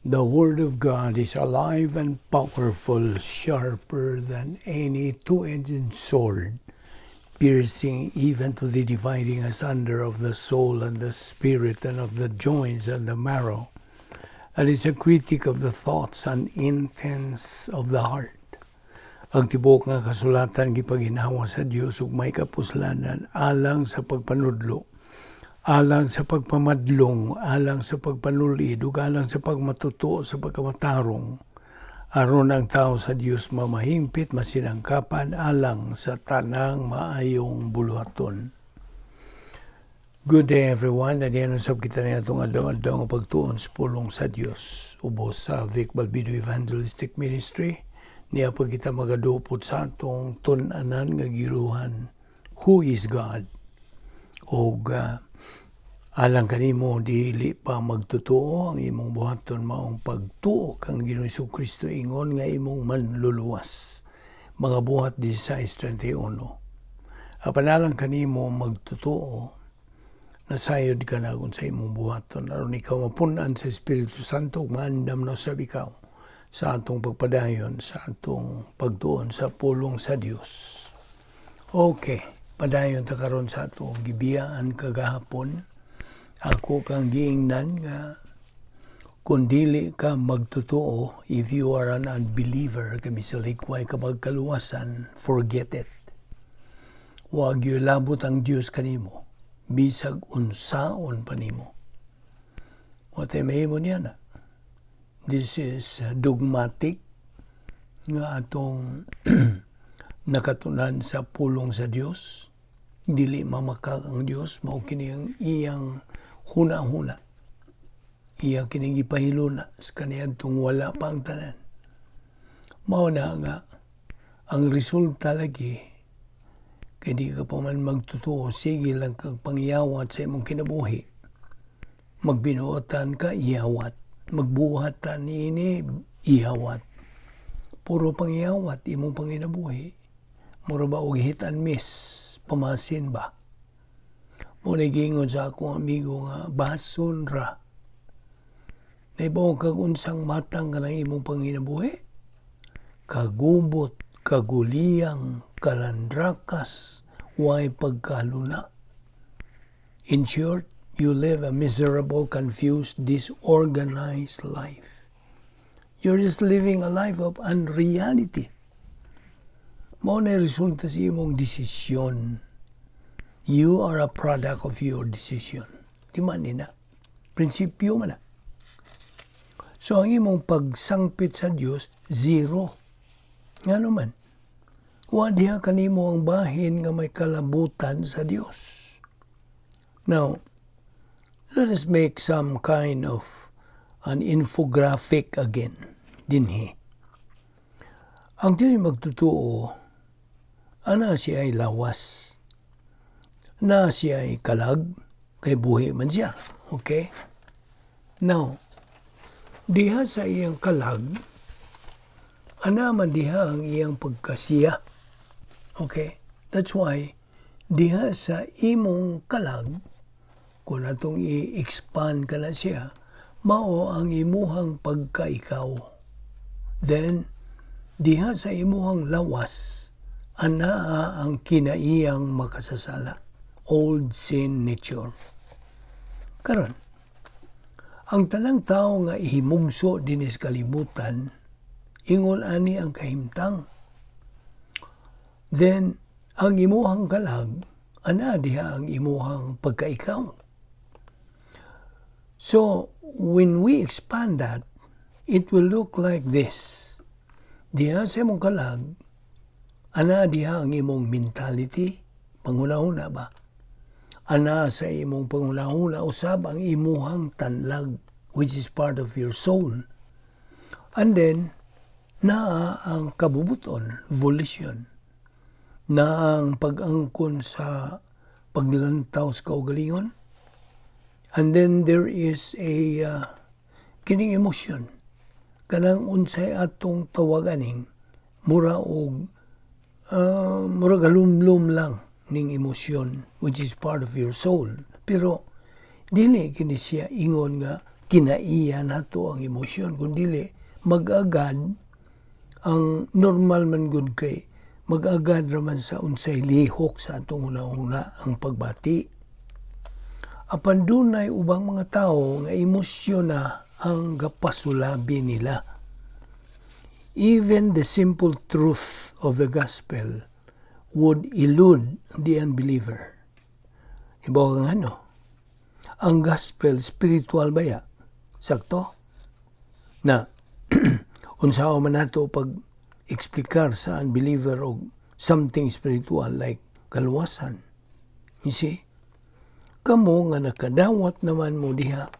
The Word of God is alive and powerful, sharper than any two-edged sword, piercing even to the dividing asunder of the soul and the spirit and of the joints and the marrow, and is a critic of the thoughts and intents of the heart. Ang tibuok nga kasulatan gipaginhawa sa Dios ug may kapuslanan alang sa pagpanudlo, alang sa pagpamadlong, alang sa pagpanulid, ug alang sa pagmatuto sa pagkamatarong, aron ang tao sa Dios mamahingpit, masinangkapan alang sa tanang maayong buluhaton. Good day, everyone. Adihan usab kita niya itong adlaw-adlaw nga pagtuon sa pulong sa Dios. Ubos sa Vic Balbido Evangelistic Ministry. Niya pag kita magadupot sa atong tun-anan nga giruhan, Who is God? Og alang kanimo dili pa magtotoo, ang imong buhaton maong pagtuo kang Ginoong Kristo ingon nga imong manluluwas. Mga Buhat 16:31. Apan alang kanimo magtotoo, nasayod ka na kung sa imong buhaton aron ikaw mapunan sa Espiritu Santo ug maandam na usab ikaw sa atong pagpadayon sa atong pagtuon sa pulong sa Dios. Okay, padayon ta karon sa atong gibiyaan kagahapon. Ako kang giingnan nga kung dili ka magtotoo, if you are an unbeliever, kami sa likway ka magkaluwasan, forget it. Wag labot ang Dios kanimo, bisag unsaon pa nimo. Wa tay mahimo niya na. This is dogmatic nga atong nakatunan sa pulong sa Dios. Dili mamakak ang Dios, mao kini ang iyang huna-huna. Iya kining gipahiluna sa kaniadtong wala pa ang tanan. Mao na nga ang resulta lagi kay di ka pa man magtotoo, sige lang kag pangyawat sa imong kinabuhi. Magbinuotan ka, iyawat. Magbuhat ta niini, ihawat. Puro pangyawat imong panginabuhi. Mura ba og hit and miss, pamasin ba? Mao na giingon sa akong amigo nga bason ra. Naibaw kag unsang matang ka ng imong panginabuhi? Kagubot, kaguliyang, kalandrakas, way pagkaluna. In short, you live a miserable, confused, disorganized life. You're just living a life of unreality. Mao na resulta sa imong desisyon. You are a product of your decision. Di man ni na. Prinsipyo man na. So ang imong pagsangpit sa Dios, zero. Nga naman, wa diha kanimo ang bahin nga may kalabutan sa Dios. Now, let us make some kind of an infographic again dinhi. Ang dili magtotoo, ana siya ay lawas. Na siya ay kalag, kay buhi man siya. Okay? Now, diha sa iyang kalag, ana man diha ang iyang pagkasiya. Okay? That's why, diha sa imong kalag, kung atong i-expand ka na siya, mao ang imuhang pagkaikaw. Then, diha sa imuhang lawas, anaa ang kinaiyang makasasala. Old sin nature. Karon, ang tanang tao nga ihimugso dinis kalibutan, ingon ani ang kahimtang. Then, ang imuhang kalag, ana diha ang imuhang pagkaikaw. So, when we expand that, it will look like this. Diha sa imong kalag, ana diha ang imong mentality, panghuna-huna ba? Ana sa imong panghuna-huna usab ang imuhang tanlag, which is part of your soul. And then, naa ang kabubuton, volition. Naa ang pag-angkon sa paglantaw sa kaugalingon. And then there is a kining emosyon. Kanang unsay atong tawaganing mura og mura galumlum lang ning emosyon, which is part of your soul. Pero dili kini siya ingon nga Kinaiya nato ang emosyon. Kung dili, mag-agad, ang normal man gud kay mag-agad raman sa unsay lihok sa atong una-una ang pagbati. Apan dunay ubang mga tao nga emosyon na ang gapasulabi nila. Even the simple truth of the gospel would elude the unbeliever. Ibaw kang ano? Ang gospel, spiritual ba ya? Sakto? Na, unsaon man nato pag eksplikar sa unbeliever og something spiritual like kaluwasan? You see? Kamo nga nakadawat naman mo diha,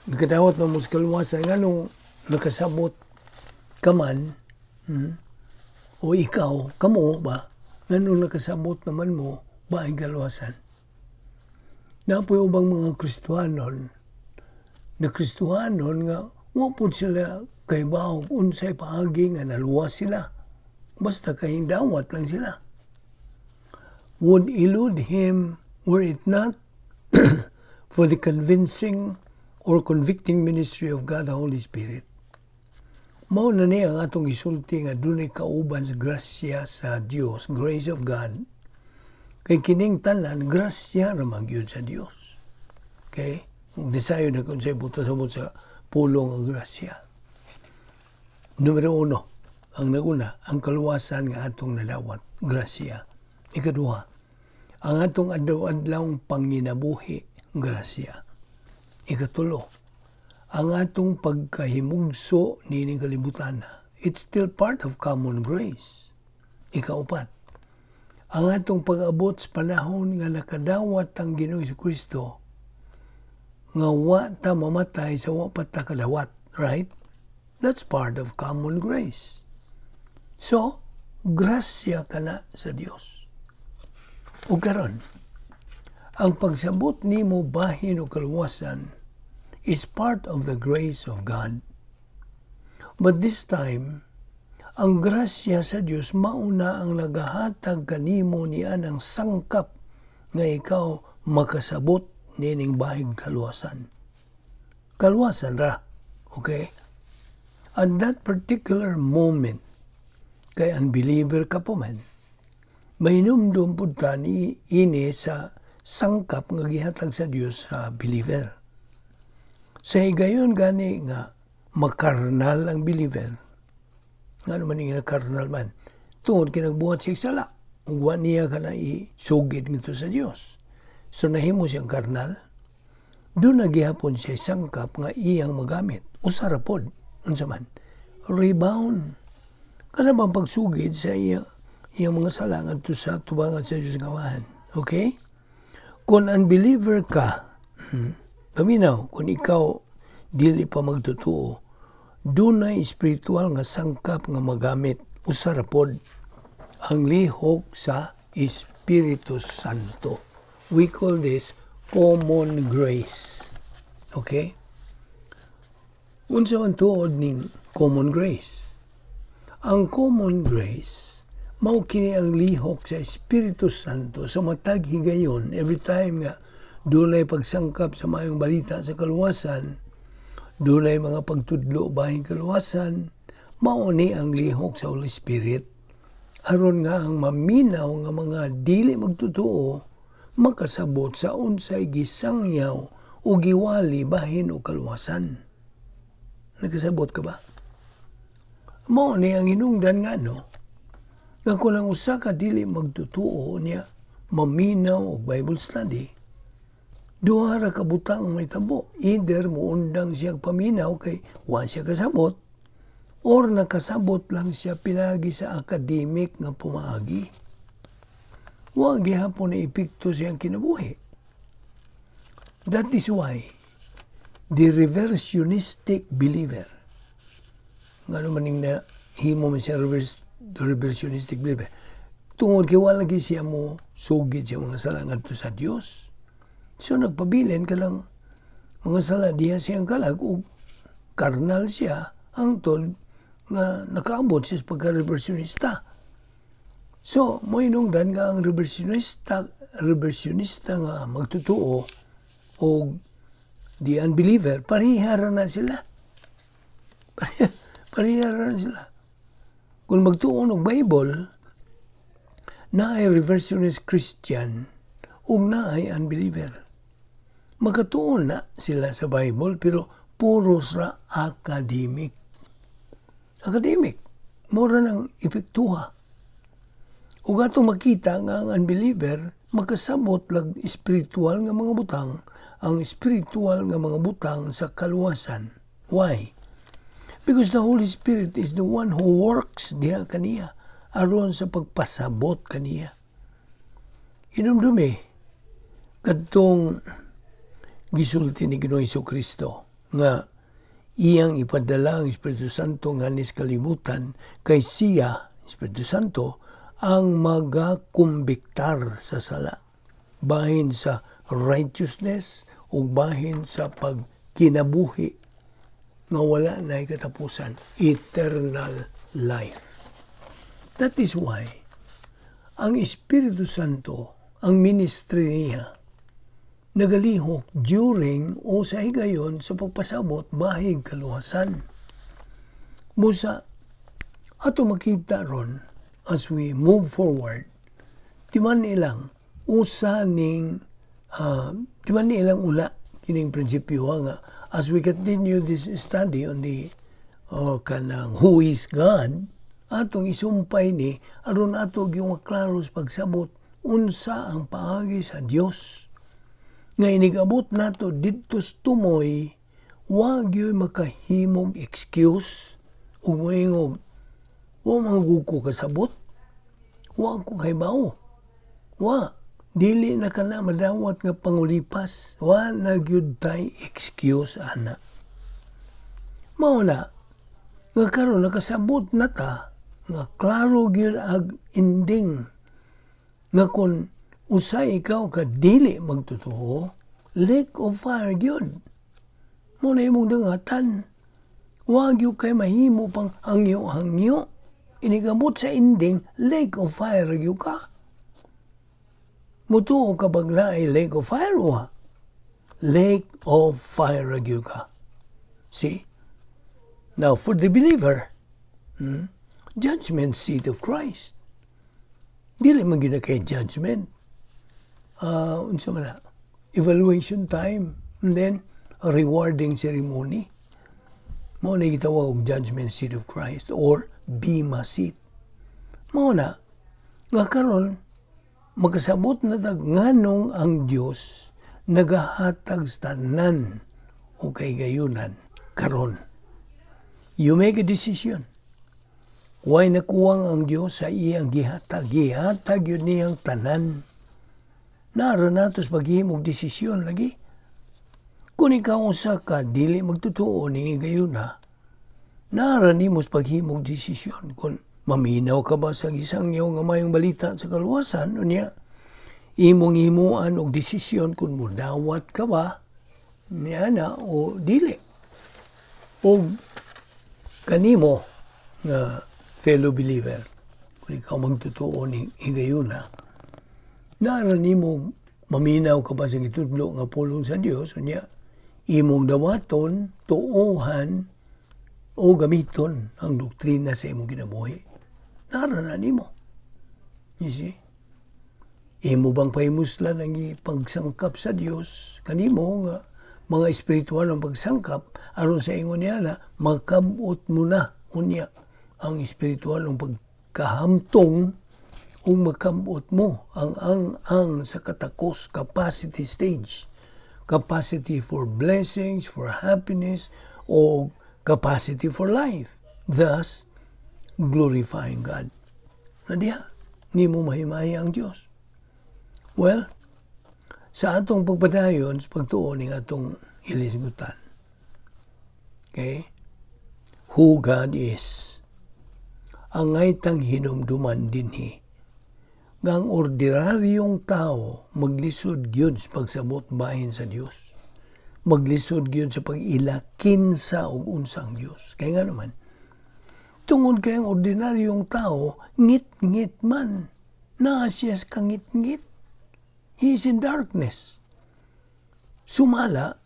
nakadawat na mo sa kaluwasan, nganong nakasabot ka man, o ikaw, kamo ba, nganong nakasabot naman mo ba ang kaluwasan? Naa poy ubang mga Kristohanon, na Kristohanon nga wa pud sila kaybaw unsay paagi nga naluwas sila. Basta kay dawat lang sila. Would elude him were it not for the convincing or convicting ministry of God the Holy Spirit. Mao na niya ang atong isulti nga dunay kauban sa grasya sa Dios, grace of God. Kay kining tanan grasya ra man gyud sa Dios. Okay? Ug desayo na kung sa'y buta sa sa pulong ang grasya. Numero uno, ang naguna, ang kaluwasan nga atong nadawat, grasya. Ikaduha, ang atong adlaw-adlaw panginabuhi, grasya. Ikatulo, ang atong pagkahimugso nining kalibutan, it's still part of common grace. Ikaupat, ang atong pag-abot sa panahon nga nakadawat ang Ginoong Kristo nga wa ta mamatay sa wa pa ta kadawat, right? That's part of common grace. So, grasya kana sa Dios. Ug karon, ang pagsabot nimo bahin og kaluwasan is part of the grace of God. But this time, ang grasya sa Dios mauna ang nagahatag kanimo niya ng sangkap nga ikaw makasabot nining bahig kaluwasan. Kaluwasan ra. Okay? At that particular moment, kay unbeliever ka pa man, mainumdum pud ta ni ini sa sangkap nga gihatag sa Dios sa believer. Sa higayon gani nga makarnal ang believer, ngano man nga karnal man, tungod kay nagbuhat siya sala, ug wa niya kana isugid ngadto sa Dios. So nahimo siyang karnal, duna gihapon siya sangkap nga iyang magamit. Usa ra pod, unsa man? Rebound. Kana bang pagsugid sa iya iyang mga sala ngadto sa tubangan sa Dios nga Amahan? Okay? Kung unbeliever ka, paminaw, kung ikaw dili pa magtotoo, dunay espiritual nga sangkap nga magamit. Usa ra pod, ang lihok sa Espiritu Santo. We call this common grace. Okay? Unsa man tuod ning common grace? Ang common grace mao kini ang lihok sa Espiritu Santo sa matag higayon, every time nga dunay pagsangkap sa maayong balita sa kaluwasan, dunay mga pagtudlo bahin kaluwasan, mao ni ang lihok sa Holy Spirit aron nga ang maminaw nga mga dili magtotoo makasabot sa unsay gisangyaw o giwali bahin og kaluwasan. Nakasabot ka ba? Mao ni ang hinungdan nga no, nga kung ang usa ka dili magtotoo niya maminaw og Bible study, duha ra ka butang ang mahitabo. Either muundang siya paminaw kay wa siya kasabot, or nakasabot lang siya pinagi sa academic nga pamaagi. Wa gihapon na epekto siyang kinabuhi. That is why the reversionistic believer, ngano man ning na himo man siya reverse, the reversionistic believer, tungod kay wala lagi siya mo sugid siya mga sala ngadto sa Dios. So nagpabilin ka lang mga sala diha siyang kalag ug karnal siya hangtod nga nakaabot siya sa pagka-reversionista. So, mo hinungdan nga ang reversionista nga magtotoo, o the unbeliever, parehara na sila. Parehara na sila. Kung magtuon og Bible, naay reversionist Christian ug naay unbeliever. Makatuon na sila sa Bible, pero puros ra academic. Academic. Mura ng epektuha. Ug atong makita nga ang unbeliever makasabot lag espiritual nga mga butang, ang espiritual nga mga butang sa kaluwasan. Why? Because the Holy Spirit is the one who works diha kaniya aron sa pagpasabot kaniya. Inumdumi kadtong gisulti ni Ginoong Kristo nga iyang ipadala ang Espiritu Santo nganhi sa kalibutan kay siya, Espiritu Santo, ang magakumbiktar sa sala bahin sa righteousness ug bahin sa pagkinabuhi nga wala na katapusan, eternal life. That is why ang Espiritu Santo, ang ministry niya, nagalihok during o sa higayon sa pagpasabot bahig kaluwasan. Busa, ato makita ron as we move forward, di man nilang ula kining prinsipyo nga as we continue this study on the kanang who is God, atong isumpay ni aron ato gyud maklaro sa pagsabot unsa ang paagi sa Dios nga inigabot nato didto sa tumoy, wa gyud makahimog excuse ug moingog, "Wa man ko kasabot, wa ko kahibawo." Wa, dili na kana madawat nga pangulipas. Wa na gyud tay excuse ana. Mao na nga karon nakasabot na ta nga klaro gyud ag ending nga kung usay ikaw ka dili magtotoo, lake of fire gyud mo na imong dangatan. Wa gyud kay mahimo pang hangyo-hangyo. Inigabot sa ending, lake of fire gyud ka. Mutuo ka bag naay lake of fire? Wa, lake of fire gyud ka. See, now for the believer, judgment seat of Christ, dili man gyud na kay judgment, unsa man na, evaluation time and then a rewarding ceremony. Mao na gitawag og judgment seat of Christ or bema seat. Mao na nga karon makasabot na tag nganong ang Dios nagahatag sa tanan o kahigayunan karon. You make a decision. Way nakuwang ang Dios sa iyang gihatag? Gihatag gyud niyang tanan. Nara nato sa paghimog desisyon lagi. Kung ikaw usa ka dili magtotoo ni gayuna, nara nimo sa paghimog desisyon kung maminaw ka ba sa gisangyaw nga mayong balita sa kaluwasan. Unya imong himuan og desisyon kung mudawat ka ba niya na o dili. O kanimo nga fellow believer, kung ikaw magtotoo ni higayuna, nara nimo maminaw ka ba sa gitudlo nga pulong sa Dios, unya imong dawaton, tuohan o gamiton ang doktrina sa imong kinabuhi. Nara na nimo. You see? Imo bang pahimuslan ang ipagsangkap sa Dios kanimo nga mga espiritual ang pagsangkap aron sa ingon niya na makabot mo na unya ang espiritual ang pagkahamtong ug makabot mo ang sa katakos capacity stage, capacity for blessings, for happiness o capacity for life, thus glorifying God na diha nimo mahimaya ang Dios. Well, sa atong pagpadayon sa pagtuo ning atong hilisgutan. Okay? Who God is. Angay tang hinumduman dinhi nga ang ordinaryong tao maglisod gyud sa pagsabot bahin sa Dios. Maglisod gyud sa pag-ilakin sa og unsa ang Dios. Kaya nga naman, tungod kay ang ordinaryong tao, ngit-ngit man. Naa siya sa kangit-ngit. He is in darkness. Sumala,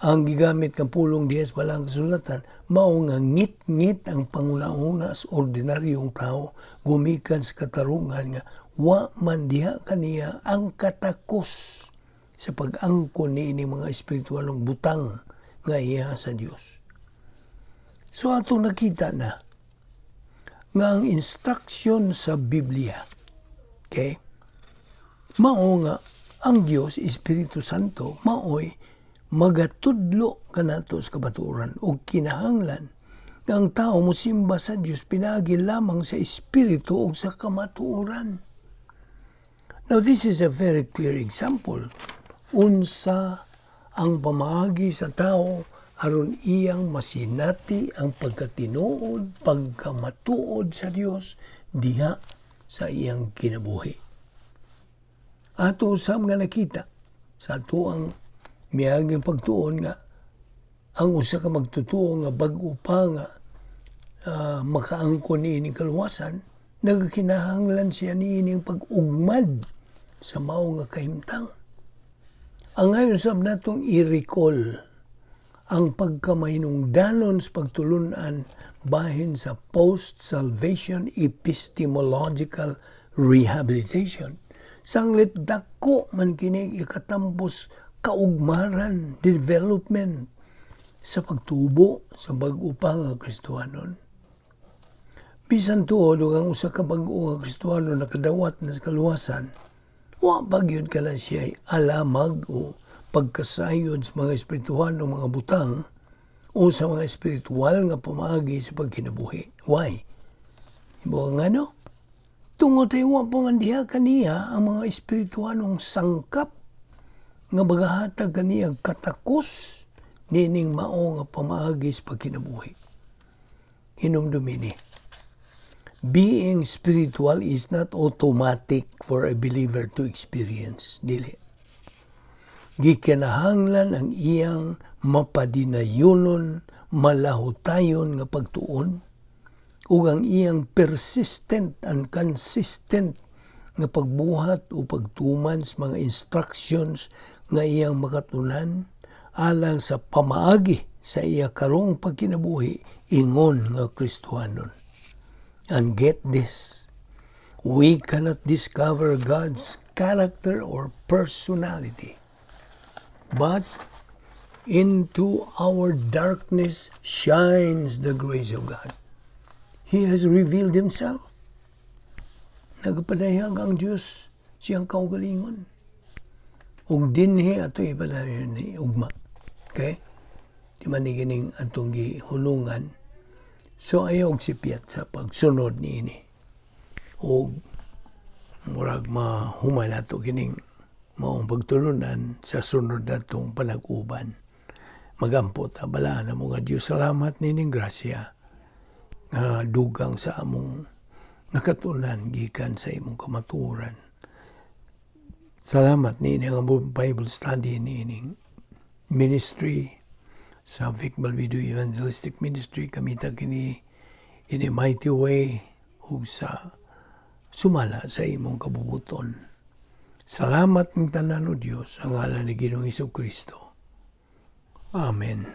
ang gigamit nga pulong diha sa Balaang Kasulatan, mao nga ngit-ngit ang panguna-una sa ordinaryong tao gumikan sa katarungan nga wa man diha kaniya ang katakos sa pag-angkon niini mga espiritualong butang nga iya sa Dios. So atong nakita na nga ang instruction sa Biblia, okay, mao nga ang Dios Espiritu Santo maoy magatudlo kanato sa kamatuoran ug kinahanglan nga ang tao mosimba sa Dios pinaagi lamang sa espiritu ug sa kamatuoran. Now, this is a very clear example unsa ang pamaagi sa tao aron iyang masinati ang pagkatinuod, pagkamatuod sa Dios diha sa iyang kinabuhi. Ato sa mga nakita sa atoang miaging pagtuon nga ang usa ka magtutuo nga bag-o pa nga makaangkon niining kaluwasan, nagakinahanglan siya niining pag-ugmad sa mao nga kahimtang. Ang ngayon sab natong i-recall ang pagkamahinungdanon sa pagtulunan bahin sa post-salvation epistemological rehabilitation. Sanglit dako man kini ikatambos kaugmaran, development sa pagtubo sa bag-o pa nga Kristohanon. Bisan tuod ug ang usa ka bag-o nga Kristohanon nakadawat na sa kaluwasan, wa pa gyud kala siya alamag o pagkasayod sa mga espirituhan o mga butang o sa mga espiritual nga pamaagi sa pagkinabuhi. Why? Hibaw nga no? Tungod kay wa pa man diha kaniya ang mga espirituhanong sangkap nga magahatag kaniya katakos nining mao nga pamaagi sa pagkinabuhi. Hinumdumi ni. Being spiritual is not automatic for a believer to experience. Dili. Gikinahanglan ang iyang mapadinayonon, malahutayon nga pagtuon, ug ang iyang persistent and consistent nga pagbuhat o pagtuman sa mga instructions nga iyang makatunan alang sa pamaagi sa iya karong pagkinabuhi ingon nga Kristohanon. And get this, we cannot discover God's character or personality, but into our darkness shines the grace of God. He has revealed Himself. Nagapadayag ang Diyos siyang kaugalingon. Ug dinhi ato ipadayon ni ugma. Okay? Di man ni kining atong gihunungan. So ayaw og sipyat sa pagsunod niini. Ug murag mahuman nato kining maong pagtulunan sa sunod natong panag-uban. Magampo ta, balaan mo nga Diyos, salamat nining grasya nga dugang sa among nakatunan gikan sa imong kamatuoran. Salamat niini ang Bible study, niining ministry sa Vic Malvido Evangelistic Ministry. Gamita kini in a mighty way ug sa sumala sa imong kabubuton. Salamat ng tanan o Dios, ang ngalan ni Ginoong Kristo. Amen.